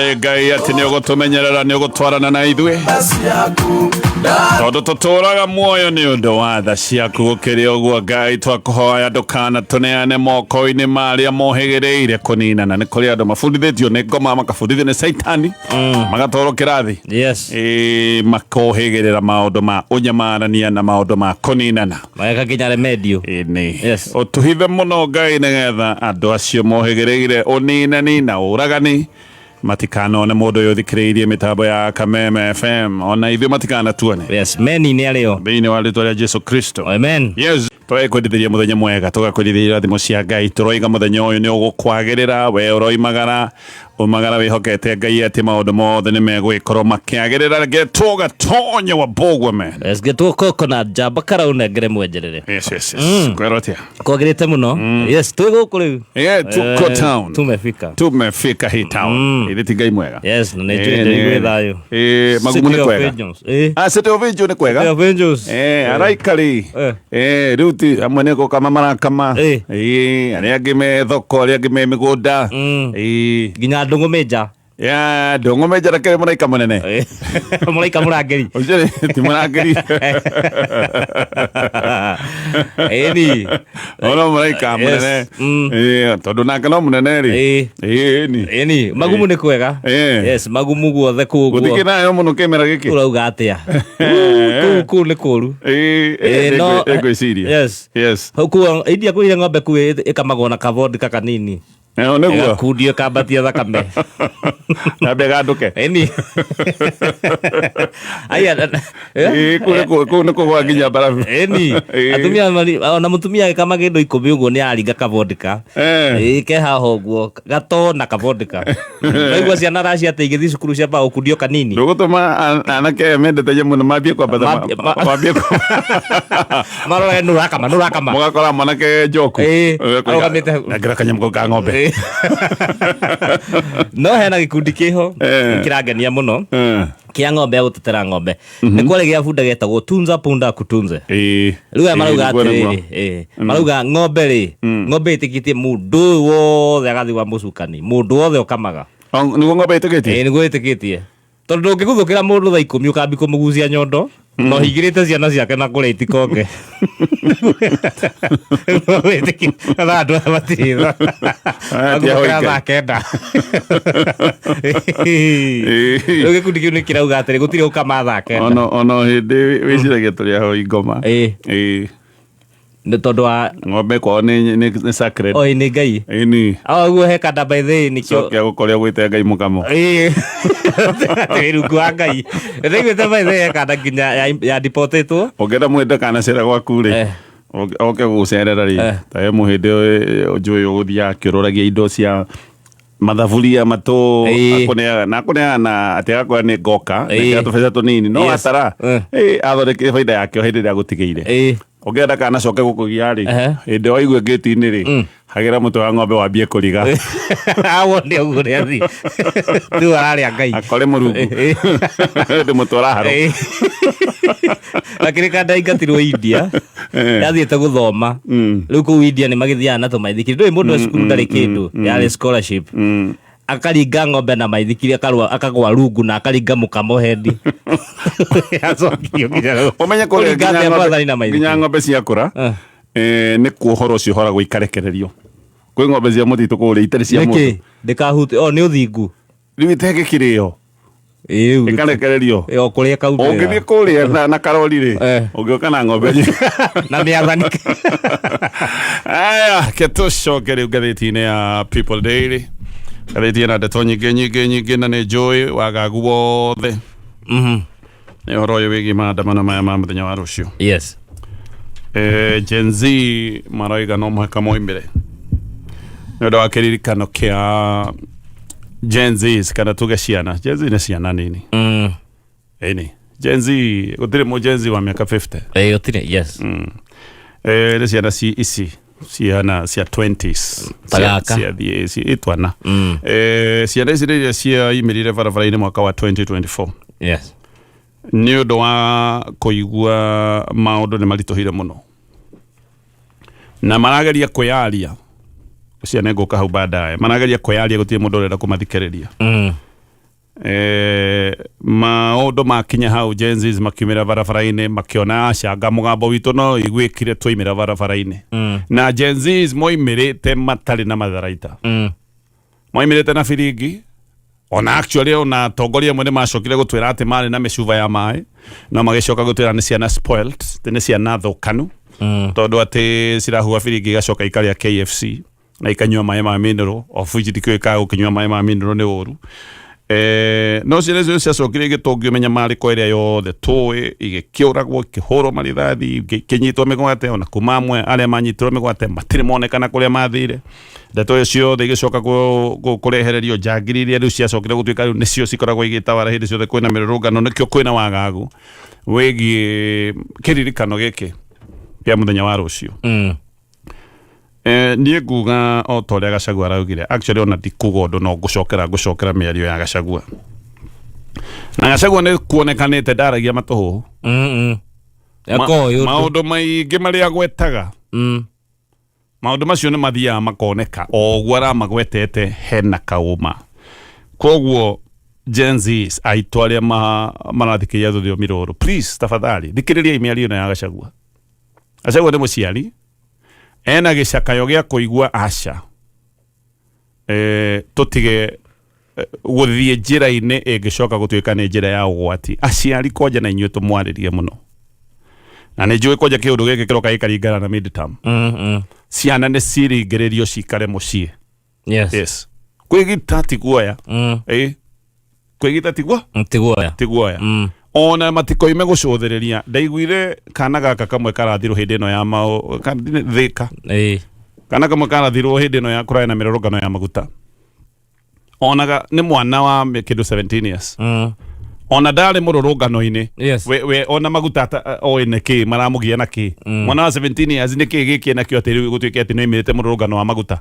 Ngai atĩ nĩ ũgũtũmenyerera, nĩ ũgũtwarana na ithuĩ, tondũ tũtũraga muoyo nĩ ũndũ wa tha ciaku. Gũkĩrĩ ũguo, Ngai, twakũhoya ndũkana tũneane moko-inĩ ma arĩa mohĩgĩrĩire kũninana. Nĩ kũrĩ andũ mabundithĩtio nĩ ngoma, makabundithio nĩ Caitani, magatwarwo kĩrathi. Ĩĩ, makohĩgĩrĩra maũndũ ma ũnyamarania na maũndũ ma kũninana. Mageka nginya remedio. Ĩni. Yes. Ũtũhithe mũno, Ngai, nĩgetha andũ acio mohĩgĩrĩire ũninani na ũragani matikanone mũndũ ũyũ ũthikĩrĩirie mĩtambo ya Kameme FM, ona ithuĩ matikanatuone. Yes, meni nĩ arĩo. Thĩinĩ wa rĩtwa rĩa Jesu Kristo. Amen. Yes, tũrakwendithĩria mũthenya mwega, tũgakwendithĩria irathimo cia Ngai. Tũroiga mũthenya ũyũ nĩ ũgũkwagĩrĩra we ũroimagara, umagara wĩhokete Ngai atĩ maũndũ mothe nĩ megũgĩkorwo makĩagĩrĩra. Getwo Gatonya wa Bogwe man. Let's get to coconut njamba karaunengere mwenjerere. Yes. Kwĩrwo atĩa? Kwagĩrĩte mũno. Yes, twĩ gũkũ rĩu. Yeah, tuko town. Tumefika. Tumefika hii town. Ithe ti Ngai mwega? Yes, na nĩ njũĩ ndĩrĩ thayũ. Magumu City nĩ of kwega. Angels. Ah, City of Angels nĩ kwega. City of Angels. Araikari. Rĩu ti amwe nĩ gũkama marakama. Arĩa angĩ me thoko, arĩa angĩ me mĩgũnda. Nginya ndũng'ũ mĩnja. Ya, ndũng'ũ menjera kĩrĩ mũraika mũnene. Mũraika mũrangĩri. Ũcio ti mũrangĩri. Ĩni. Ono mũraika mũnene. Tondũ nake no mũnene rĩ. Ĩni. Ĩni, magumu nĩ kwega. Yes, magumu guothe kũu ũguo. Gũtikĩ nayo mũno kĩmera gĩkĩ. Ũrauga atĩa? Kũu kũu nĩ kũru. No Ngwĩciria. Yes. Yes. Kũu India kwĩ ng'ombe kũu ĩkamagwo na kavodka kanini. Nĩguo. Ĩgakundio ĩkambatia thakame. Yambe gandũke. Ĩni. Aya. Kũu nĩ kũgwa nginya mbarabu. Ĩni. Atumia ona mũtumia agĩkama kĩndũ 10 ũguo nĩ aringa kavodka. Ĩĩ, ke haha ũguo gato na kavodka. Naigua ciana racia atĩ igĩthiĩ cukuru ciambaga gũkundio kanini. Ndũgũtũma anake aya mendete nyamũ na mambie kwambata mambie Marore nũrakama nũrakama. Mũgakora mwanake njoku. Arũgamĩte hau. Nengera kanyamũ kau ka ng'ombe. No hena gĩkundi kĩho kĩrangenia mũno kĩa ng'ombe ya gũtetera ng'ombe. Nĩ kwarĩ gĩa bunda getagwo Tunza Punda Kutunze. Rĩu aya marauga Nĩguo, nĩguo. atĩrĩrĩ, marauga ng'ombe rĩ, ng'ombe ĩtĩkĩtie mũndũ ũyũ wothe agathiĩ wa mũcukani, mũndũ wothe ũkamaga. Nĩguo ng'ombe ĩtĩkĩtie? Ĩĩ, nĩguo ĩtĩkĩtie, tondũ ndũngĩguthũkĩra mũndũ thaa 10 ũkambi kũmũgucia nyondo na ũhingĩrĩte ciana ciake na kũrĩa itikonge. Thaa andũ aya matirĩ tha. Ti ahoi Maguthũkĩra Ngai. thaa 9. Rĩu gĩkundi kĩu nĩ kĩrauga atĩrĩ gũtirĩ ũkama thaa 9. Ono hĩndĩ wĩciragia tũrĩ ahoi ngoma. Nĩ tondũ wa Ng'ombe kwao nĩ sacred. Oi, nĩ Ngai. Ĩni. Ũguo he kanda by the way nĩkĩo. Cokia gũkorĩa gwĩte Ngai mũkamo. Ĩĩ. Atĩ rungu wa Ngai. Ndaiguĩte by the way he kanda nginya ya deportĩtwo. Ũngĩenda mũhĩndĩ kanacera gwaku rĩ, oke gũgũcerera rĩ, ta he mũhĩndĩ njũĩ ũgũthiaga akĩũrũragia indo cia mathaburia matũ, akũneaga na akũneaga na atĩ agakwĩra nĩ ngoka na tũbeca tũnini no atara athondekire baida yake o hĩndĩ ĩrĩa agũtigĩire. Ũngĩenda kanacoke gũkũgia rĩ, hĩndĩ waigua ngĩti-inĩ rĩ, hagĩra mũtwe wa ng'ombe wambie kũriga. Wone ũguo ũrĩa athiĩ. Rĩu ararĩa Ngai. Akore mũrungu ndĩmũtwara haro. Akĩrĩ kanda aingatirwo India. Yathiĩte gũthoma. Rĩu kũu India nĩ magĩthiaga na tũmaithikiri. Ndũĩ mũndũ wa cukuru ndarĩ kĩndũ. Yarĩ scholarship. Akaringa ng'ombe na maithikiri, akarwa akagwa rungu na akaringa mũkamo hendi. Acokirio nginya rĩu. Ũmenye kũrĩa Kũringa atĩa mwathani na maithikiri? Nginya ng'ombe ciakũra, nĩ kuohoro ũcio ũhoragwo ikarekererio. Kwĩ ng'ombe cia mũtitũ kũrĩa itarĩ cia mũndũ. Nĩkĩ? Ndĩkahute. O nĩ ũthingu. Rĩu itegĩkĩrĩo. Ĩkarekererio. O kũrĩa ĩkaumĩra. Ũngĩthiĩ kũrĩa na karori rĩ, ũngĩũka na ng'ombe nyingĩ. Na mĩathani. Aya, ke tũcoke rĩu ngathĩti-inĩ ya People Daily. Ngathĩti ĩna ndeto nyingĩ nyingĩ nyingĩ na nĩ njũĩ wagagu wothe. Nĩ ũhoro ũyũ wĩgiĩ maandamano maya ma mũthenya wa rũciũ. Gen Z maroiga no mũhaka moimĩre nĩ ũndũ wa kĩririkano kĩa Gen Z, kana tuge ciana Gen Z nĩ ciana nini. Ĩni Gen Z, gũtirĩ mũ Gen Z wa mĩaka 50. Gũtirĩ, yes. Nĩ ciana ci ici ciana cia 20s. Ta gaka. Ciathiĩ itwana. Ciana ici rĩrĩa ciaimĩrire barabara-inĩ mwaka wa 2024 nĩ ũndũ wa kũigua maũndũ nĩ maritũhire mũno na marageria kwĩyaria, ciana ngũka hau baadaye, marageria kwĩyaria, gũtirĩ mũndũ ũrenda kũmathikĩrĩria. Maũndũ makinya hau, Gen Zs makiumĩra barabara-inĩ, makĩona acanga mũgambo witũ no iguĩkire twaimĩra barabara-inĩ. Na Gen Zs moimĩrĩte matarĩ na matharaita, moimĩrĩte na biringi. Ona actually, ona atongoria amwe nĩ macokire gũtwĩra atĩ marĩ na mĩcuba ya maĩ, no magĩcoka gũtwĩra nĩ ciana spoiled, atĩ nĩ ciana thũkanu, tondũ atĩ cirahuha biringi igacoka ikarĩa KFC na ikanyua maĩ ma mineral, of which ndikĩũĩ kana gũkĩnyua maĩ ma mineral nĩ ũru. No ciana icio ciacokire igĩtũngio mĩnyamarĩko ĩrĩa yothe tũĩ, igĩkĩũragwo, ikĩhũrwo marithathi, ikĩnyitwo mĩgwate. Ona kuma amwe arĩa manyitirwo mĩgwate matirĩ monekana kũrĩa mathire. Ndeto ĩyo ciothe igĩcoka kũrehererio njangiri iria rĩu ciacokire gũtuĩka rĩu nĩcio cikoragwo igĩtawara hĩndĩ ciothe kwĩna mĩrũrũngano. Nĩkĩo kwĩna wagagu wĩgiĩ kĩririkano gĩkĩ kĩa mũthenya wa rũciũ. Niĩ nguga o ta ũrĩa Gachagua araugire. Actually, ona ndikuga ũndũ, no ngũcokera mĩario ya Gachagua, na Gachagua nĩ kuonekanĩte ndaragia matũhũhũ. Akoĩ ũndũ. Maũndũ maingĩ marĩa agwetaga, maũndũ macio nĩ mathiaga makoneka o ũguo aramagwetete, hena kaũma. Koguo Gen Zs aitũ arĩa marathikĩrĩria rũthiomi rũrũ, please, tafadhali thikĩrĩriai mĩario ĩno ya Gachagua. Gachagua nĩ mũciari ena gĩcakayo gĩa kũigua aca, tũtige gũthiĩ njĩra-inĩ ĩngĩcoka gũtuĩka nĩ njĩra ya ũgwati. Aciari kwanja na inyuĩ tũmwarĩrie mũno, na nĩ njũĩ kwanja kĩũndũ gĩkĩ kĩroka gĩkaringana na midterm. Ciana nĩ ciringĩrĩrio cikare mũciĩ. Yes, kwĩgita ti guoya. Kwĩgita ti guo Ti guoya. Ti guoya. Ona matikoime gũcũthĩrĩria. Ndaiguire kana gaka kamwe karathirwo hĩndĩ ĩno ya mao thĩka. Kana kamwe karathirwo hĩndĩ ĩno ya kũraya na mĩrũrũngano ya maguta, onaga nĩ mwana wa kĩndũ 17 years. Ona ndarĩ mũrũrũngano-inĩ. We ona maguta oĩ nĩ kĩ maramũgia na kĩ. Mwana wa 17 years, nĩ kĩ gĩkĩ nakĩo atĩ rĩu gũtuĩke atĩ nĩ oimĩrĩte mũrũrũngano wa maguta?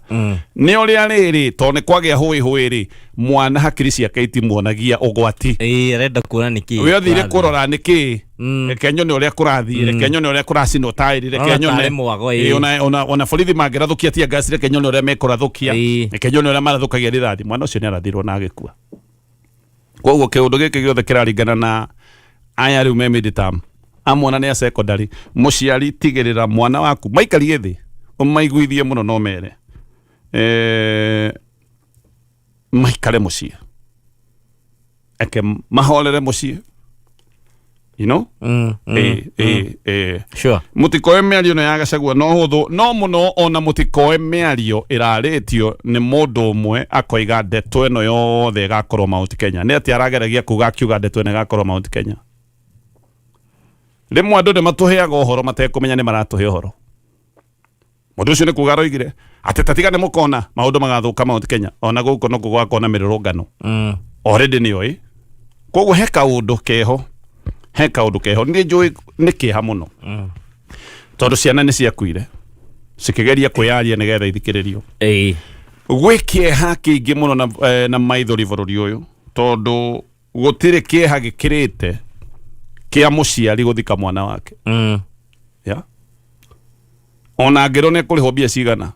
Nĩ ũrĩa rĩrĩ, tondũ nĩ kwagĩa hũĩ hũĩ rĩ, mwana hakiri ciake itimuonagia ũgwati. Ĩĩ, arenda kuona nĩ kĩ We othire kũrathiĩ. kũrora nĩ kĩ. Reke nyone ũrĩa kũrathiĩ, reke nyone ũrĩa kũracinwo taĩri, reke Ona nyone tarĩ mwago, ĩĩ. Ĩĩ, ona borithi mangĩrathũkia tear gas, reke nyone ũrĩa mekũrathũkia. Reke nyone ũrĩa marathũkagia rithathi. Mwana ũcio nĩ arathirwo na agĩkua. Koguo kĩũndũ gĩkĩ gĩothe kĩraringana na aya rĩu me midterm, amwana nĩ a secondary. Mũciari, tigĩrĩra mwana waku maikarie thĩ, ũmaiguithie mũno, no mere maikare mũciĩ, eke mahorere mũciĩ. Ĩ. Mũtikoe mĩario ĩno ya Gachagua no hũthũ no mũno, ona mũtikoe mĩario ĩrarĩtio nĩ mũndũ ũmwe akoiga ndeto ĩno yothe ĩgakorwo Mount Kenya. Nĩ atĩ arageragia kuga akiuga ndeto ĩno ĩgakorwo Mount Kenya? Rĩmwe andũ nĩ matũheaga ũhoro matekũmenya nĩ maratũhe ũhoro. Mũndũ ũcio nĩ kuga aroigire atĩ tatiga nĩ mũkona maũndũ magathũka Mount Kenya, ona gũkũ no gũgakorwo na mĩrũrũngano. Already nĩ oĩ. Koguo he kaũndũ keho, he kaũndũ keho. Niĩ njũĩ nĩ kĩeha mũno, tondũ ciana nĩ ciakuire cikĩgeria kwĩyaria nĩgetha ithikĩrĩrio. Gwĩ kĩeha kĩingĩ mũno na maithori bũrũri ũyũ, tondũ gũtirĩ kĩeha gĩkĩrĩte kĩa mũciari gũthika mwana wake. Yeah? Ona angĩrwo nĩ kũrĩhwo mbia cigana,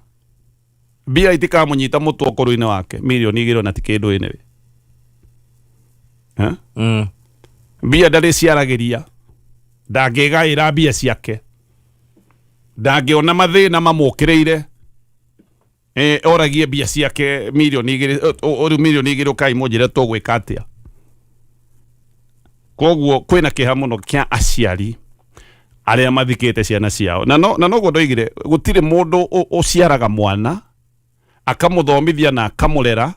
mbia itikamũnyita mũtwe ũkũrũ-inĩ wake. 2 mirioni na ti kĩndũ anyway. Eh? Mbia ndarĩciaragĩria, ndangĩgaĩra mbia ciake, ndangĩona mathĩna mamũkĩrĩire, oragie mbia ciake 2 mirioni. Rĩu 2 mirioni ũkai mũnjĩre tũgwĩka atĩa? Koguo kwĩna kĩeha mũno kĩa aciari arĩa mathikĩte ciana ciao, na noguo ndoigire, gũtirĩ mũndũ ũciaraga mwana akamũthomithia na akamũrera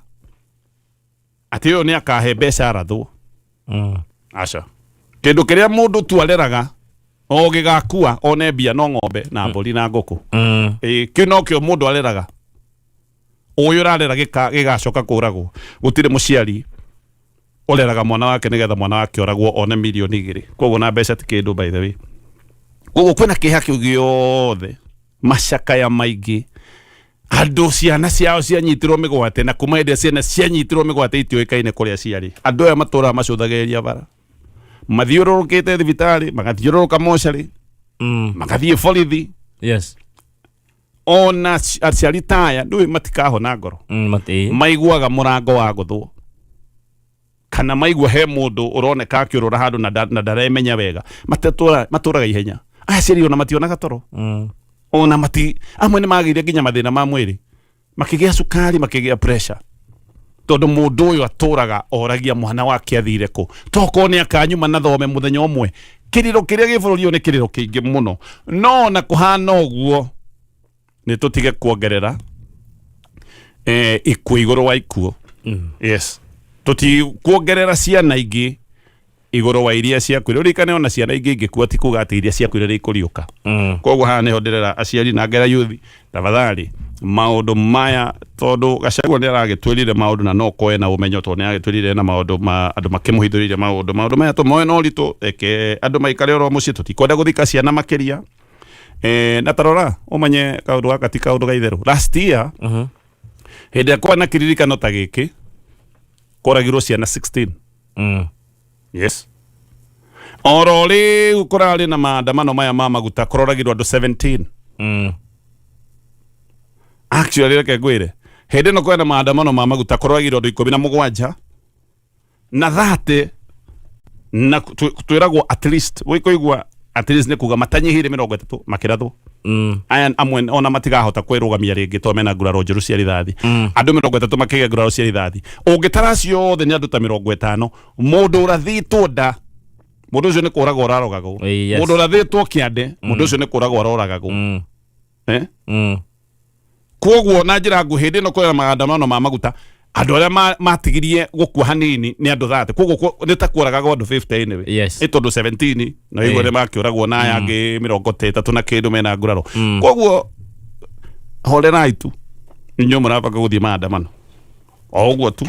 atĩ ũyũ nĩ akahe mbeca arathwo. Aca, kĩndũ kĩrĩa mũndũ tu areraga o gĩgakua one mbia no ng'ombe na mbũri na ngũkũ. Ĩĩ, kĩu nokĩo mũndũ areraga. Ũyũ ũrarera gĩgacoka kũragwo. Gũtirĩ mũciari ũreraga mwana wake nĩgetha mwana wake oragwo one 2 mirioni. Koguo na mbeca ti kĩndũ, by the way. Koguo kwĩna kĩeha kĩu gĩothe, macakaya maingĩ, andũ ciana ciao cianyitirwo mĩgwate, na kuma hĩndĩ ĩrĩa ciana cianyitirwo mĩgwate itiũĩkaine kũrĩa ciarĩ. Andũ aya matũraga macũthagĩrĩria bara, mathiũrũrũkĩte thibitarĩ, magathiũrũrũka mocarĩ, magathiĩ borithi. Ona aciari ta aya ndũĩ matikahona ngoro. Mati. Maiguaga mũrango wa gũthwo kana Kana maigua he mũndũ ũroneka akĩũrũra handũ na ndaremenya wega, matũraga ihenya. Aya aciari ona mationaga toro. Ona mati amwe nĩ magĩire nginya mathĩna ma mwĩrĩ, makĩgĩa cukari, makĩgĩa pressure, tondũ mũndũ ũyũ atũraga oragia mwana wake athire kũ, tokorwo nĩ akanyuma na thome mũthenya ũmwe. Kĩrĩro kĩrĩa gĩ bũrũri ũyũ nĩ kĩrĩro kĩingĩ mũno, no ona kũhana ũguo nĩ tũtige kuongerera ikuũ igũrũ wa ikuũ. Yes, tũtikuongerera ciana ingĩ igũrũ wa iria ciakuire. Ũririkane ona ciana ingĩ ingĩkua ti kuga atĩ iria ciakuire nĩ ikũriũka. Koguo haha nĩho ndĩrera aciari na ngera youth, tafadhali, maũndũ maya, tondũ Gachagua nĩ aragĩtwĩrire maũndũ na no koe na ũmenyo, tondũ nĩ aragĩtwĩrire na maũndũ ma andũ makĩmũhithũrĩire maũndũ maya tũmoe na ũritũ. Reke andũ maikare oro mũciĩ, tũtikwenda gũthika ciana makĩria. Na tarora ũmenye kaũndũ gaka ti kaũndũ ga itherũ. Last year hĩndĩ ĩrĩa kwarĩ na kĩririkano ta gĩkĩ kwaragirwo ciana 16. Yes, oro rĩu kũrarĩ na maandamano maya ma maguta kũroragirwo andũ 17. Actually, reke ngwĩre, hĩndĩ ĩno kwĩna maandamano ma maguta kũroragirwo andũ 17 na 30, na twĩragwo at least wĩkũigua at least nĩ kuga matanyihĩire 30 makĩrathwo. Aya amwe ona matigahota kwĩrũgamia rĩngĩ tondũ mena nguraro njũru cia rithathi. Andũ 30 makĩgĩa nguraro cia rithathi, ũngĩtara ciothe nĩ andũ ta 50. Mũndũ ũrathĩtwo nda, mũndũ ũcio nĩ kũragwo ũrarogagwo. Mũndũ ũrathĩtwo kĩande, mũndũ ũcio nĩ kũragwo aroragagwo. Eh? Koguo na njĩra nguhĩ, hĩndĩ ĩno kwĩna maandamano ma maguta, andũ arĩa matigirie gũkua hanini nĩ andũ 30. Koguo nĩ ta kũragagwo andũ 50 anyway. Ĩ tondũ 17 na igua nĩ makĩũragwo na aya angĩ 30 na kĩndũ mena nguraro. Koguo horerai tu, inyuĩ mũrabanga gũthiĩ maandamano, o ũguo tu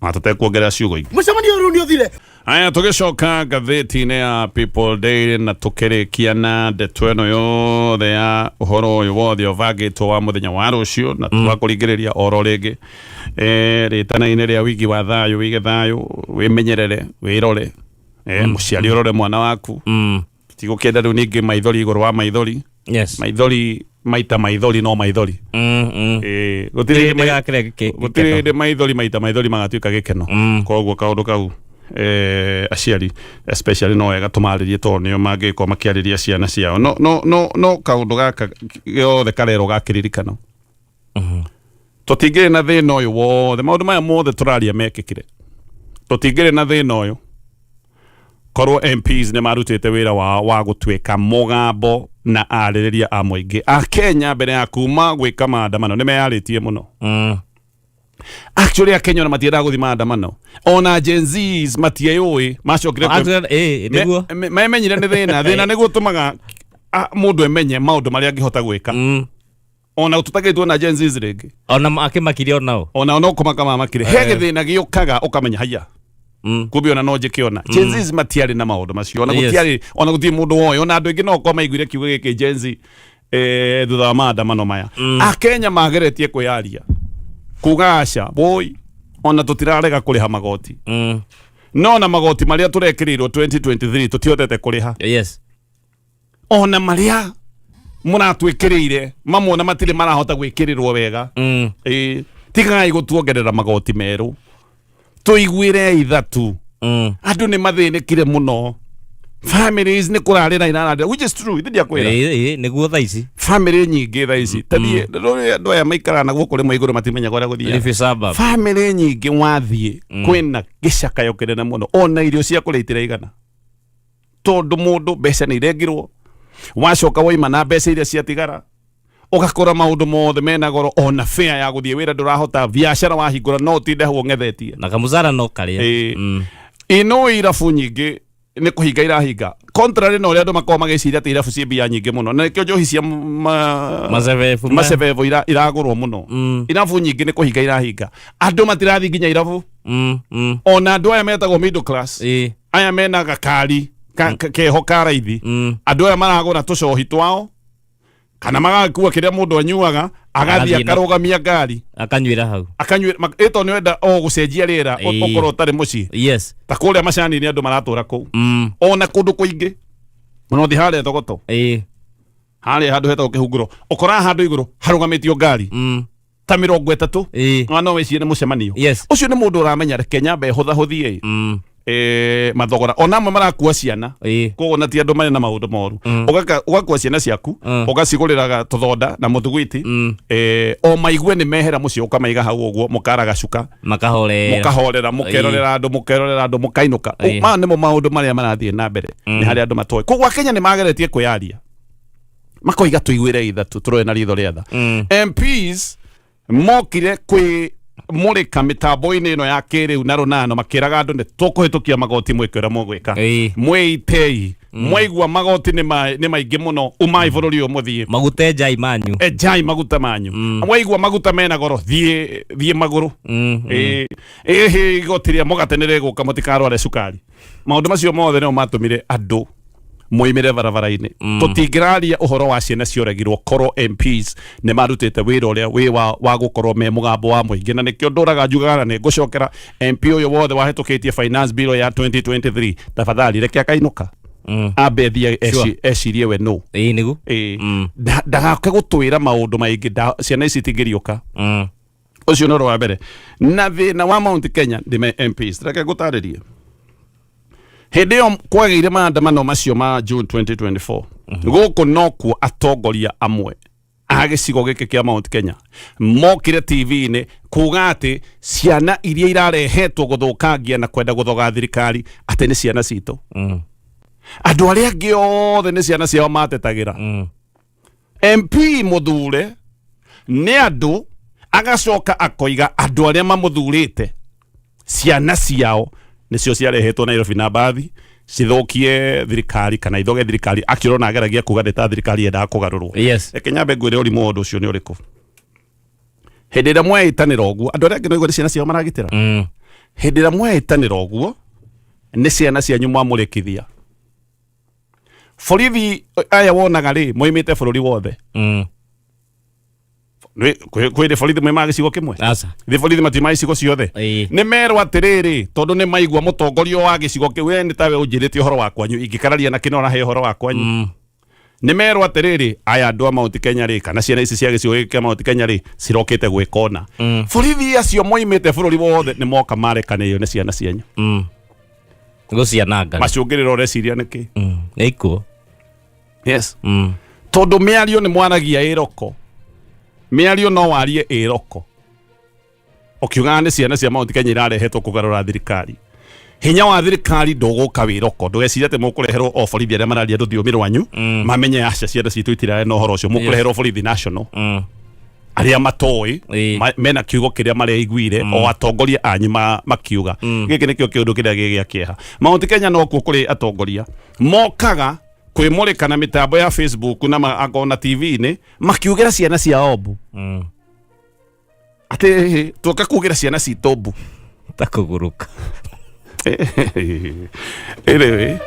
na tũtekuongerera ciugo ingĩ. Mũcemanio ũyũ rĩu nĩ ũthire. Aya, tũgĩcoka ngathĩti-inĩ ya People Daily na tũkĩrĩkia na ndeto ĩno yothe ya ũhoro ũyũ wothe ũbangĩtwo wa mũthenya wa rũciũ, na twakũringĩrĩria oro rĩngĩ rĩtana-inĩ rĩa wiki wa thayũ, wige thayũ, wĩmenyerere, wĩrore, mũciari ũrore mwana waku. Tigũkĩenda rĩu ningĩ maithori igũrũ wa maithori. Maithori maita maithori no maithori. Gũtirĩ hĩndĩ Ndĩgakĩre gũtirĩ hĩndĩ maithori maita maithori magatuĩka gĩkeno. Koguo kaũndũ kau, aciari especially no wega tũmarĩrie, tondũ nĩo mangĩkorwo makĩarĩria ciana ciao. No no no no kaũndũ gaka gothe karerwo ga kĩririkano, tũtingĩrĩ na thĩna ũyũ wothe, maũndũ maya mothe tũraria mekĩkire, tũtingĩrĩ na thĩna ũyũ korwo MPs nĩ marutĩte wĩra wao wa gũtuĩka mũgambo na arĩrĩria a mũingĩ a Kenya mbere ya kuma gwĩka maandamano. Nĩ meyarĩtie mũno. Actually, a Kenya ona matiendaga gũthiĩ maandamano, ona Gen Zs matieyũĩ macokire Actually, nĩguo. Memenyire nĩ thĩna. Thĩna nĩguo ũtũmaga mũndũ emenye maũndũ marĩa angĩhota gwĩka. Ona tũtagĩtwo na Gen Zs rĩngĩ. Ona akĩmakirie onao. Ona no kũmaka mamakire he gĩthĩna gĩũkaga ũkamenya haya, kumbe ona no njĩke. Ona Gen Zs matiarĩ na maũndũ macio ona. Gũtiarĩ ona, gũtirĩ mũndũ woĩ ona. Andũ aingĩ no korwo maiguire kiugo gĩkĩ Gen Z thutha wa maandamano maya. Akenya mageretie kwĩyaria kuga aca boi, ona tũtirarega kũrĩha magoti, no na magoti marĩa tũrekĩrĩirwo 2023 tũtihotete kũrĩha. Ona marĩa mũratwĩkĩrĩire mamwe ona matirĩ marahota gwĩkĩrĩrwo wega. Ĩĩ, tigai gũtuongerera magoti merũ, tũiguĩre ithatu. Andũ nĩ mathĩnĩkire mũno, families nĩ kũrarĩra irararĩra, which is true, ithe ndiakwĩra. Ĩĩ, nĩguo thaa ici. Family nyingĩ thaa ici, tathiĩ andũ aya maikaraga na gũkũ rĩmwe igũrũ matimenyaga ũrĩa gũthiaga. Leafy suburb. Family nyingĩ wathiĩ kwĩna gĩcakayo kĩnene mũno, ona irio cia kũrĩa itiraigana, tondũ mũndũ mbeca nĩ irengirwo, wacoka waima na mbeca iria ciatigara ũgakora maũndũ mothe mena goro, ona fare ya gũthiĩ wĩra ndũrahota, biacara wahingũra no ũtinde hau ũng'ethetie. Na kamũcara no karĩa. Ĩĩ. Ino irabu nyingĩ nĩ kũhinga irahinga, contrary na ũrĩa andũ makoragwo magĩciria atĩ irabu ciĩ mbia nyingĩ mũno, na nĩkĩo njohi cia macebebu macebebu iragũrwo mũno. Irabu nyingĩ nĩ kũhinga irahinga, andũ matirathiĩ nginya irabu. Ona andũ aya metagwo middle class, aya mena gakari keho ka raithi, andũ aya maragũra tũcohi twao kana magakua kĩrĩa mũndũ anyuaga, agathiĩ Agathiĩ akarũgamia ngari, akanyuĩra hau. Akanyuĩra ĩto nĩ wenda o gũcenjia rĩera, ũkorwo ũtarĩ mũciĩ. Ta kũrĩa macani-inĩ andũ maratũra kũu, ona kũndũ kũingĩ mũno, thiĩ harĩa Thogoto, harĩa handũ hetagwo Kĩhunguro, ũkoraga handũ igũrũ harũgamĩtio ngari. Ta 30. Ĩĩ. No wĩcirie nĩ mũcemanio. Ũcio nĩ mũndũ ũramenya reke nyambe hũthahũthie mathogora ona amwe marakua ciana. Koguo na ti andũ marĩ na maũndũ moru. Ũgakua ciana ciaku, ũgacigũrĩra tũthonda na mũthugwiti, o maigue nĩ mehera mũciĩ, ũkamaiga hau ũguo, mũkara gacuka. Makahorera. Mũkahorera, mũkerorera andũ, mũkerorera andũ, mũkainũka. Maya nĩmo maũndũ marĩa marathiĩ na mbere, nĩ harĩa andũ matoĩ. Koguo Akenya nĩ mageretie kwĩyaria, makoiga tũiguĩre itha tũroe na ritho rĩa tha. MPs mokire kwĩ mũrĩka mĩtambo-inĩ ĩno ya kĩrĩu na rũnano, makĩraga andũ nĩ tũkũhĩtũkia magoti, mwĩke ũrĩa mũgwĩka. Mwĩitei, mwaigua magoti nĩ maingĩ mũno, umai bũrũri ũyũ mũthiĩ. Maguta enjai manyu. Enjai maguta manyu. Mwaigua maguta mena goro, thiĩ thiĩ magũrũ. Ĩhĩ, igoti rĩa mũgate nĩ rĩgũka, mũtikarware cukari. Maũndũ macio mothe nĩmo matũmire andũ moimĩre barabara-inĩ. Tũtingĩraria ũhoro wa ciana cioragirwo korwo MPs nĩ marutĩte wĩra ũrĩa wĩ wa gũkorwo me mũgambo wa mũingĩ. Na nĩkĩo ndũraga njugaga na nĩ ngũcokera, MP ũyũ wothe wahĩtũkĩtie finance bill ya 2023, tafadhali reke akainũka, ambe athiĩ ecirie we no. Ĩĩ, nĩguo. Ĩĩ. Ndagake gũtwĩra maũndũ maingĩ, ciana ici itingĩriũka. Ũcio nĩ ũndũ wa mbere. Na thĩna wa Mount Kenya ndĩ MPs, reke ngũtarĩrie. Hĩndĩ ĩyo kwagĩire maandamano macio ma June 2024, gũkũ nokuo atongoria amwe a gĩcigo gĩkĩ kĩa Mount Kenya mokire TV-inĩ kuga atĩ ciana iria irarehetwo gũthũkangia na kwenda gũthoga thirikari atĩ nĩ ciana citũ. Andũ arĩa angĩ othe nĩ ciana ciao matetagĩra. MP mũthure nĩ andũ, agacoka akoiga andũ arĩa mamũthurĩte ciana ciao nĩcio ciarehetwo Nairobi na mbathi cithũkie thirikari kana ithoge thirikari. Akĩrona ageragia kuga nĩ ta thirikari yendaga kũgarũrwo. Reke nyambe ngwĩre ũrimũ wa ũndũ ũcio nĩ ũrĩkũ. Hĩndĩ ĩrĩa mweĩtanĩra ũguo, andũ arĩa angĩ no igua nĩ ciana ciao maragitĩra. Hĩndĩ ĩrĩa mweĩtanĩra ũguo, nĩ ciana cianyu mwamũrĩkithia. Borithi aya wonaga rĩ, moimĩte bũrũri wothe. Kwĩ borithi moimaga gĩcigo kĩmwe? Aca. Thĩ borithi matiumaga icigo ciothe. Nĩ merwo atĩrĩrĩ, tondũ nĩ maigua mũtongoria wa gĩcigo kĩu, we nĩ tawe ũnjĩrĩte ũhoro wa kwanyu, ingĩkararia na kĩno ũrahe ũhoro wa kwanyu. Nĩ merwo atĩrĩrĩ, aya andũ a Mount Kenya rĩ, kana ciana ici cia gĩcigo gĩkĩ kĩa Mount Kenya rĩ, cirokĩte gwĩka ũna. Borithi acio moimĩte bũrũri wothe nĩ moka marekanĩrio nĩ ciana cianyu. Gũciananga. Macũngĩrĩro ũreciria nĩkĩ? Nĩ ikuũ. Yes. Tondũ mĩario nĩ mwaragia ĩroko, mĩario no warie ĩroko ũkiugaga nĩ ciana cia Mount Kenya irarehetwo kũgarũra thirikari. Hinya wa thirikari ndũgũka wĩroko. Ndũgecirie atĩ mũkũreherwo o borithi arĩa mararia rũthiomi rwanyu, mamenye aca ciana citũ itirarĩ na ũhoro ũcio. Mũkũreherwo borithi national, arĩa matoĩ, mena kiugo kĩrĩa mareiguire o atongoria anyu makiuga. Gĩkĩ nĩkĩo kĩũndũ kĩrĩa gĩ gĩa kĩeha. Mount Kenya nokuo kũrĩ atongoria mokaga kwĩmũrĩka na mĩtambo ya Facebook na akorwo na TV-inĩ makiugĩra ciana ciao mbu, atĩ tuoka kugĩra ciana citũ mbu. Ta kũgũrũka. Anyway.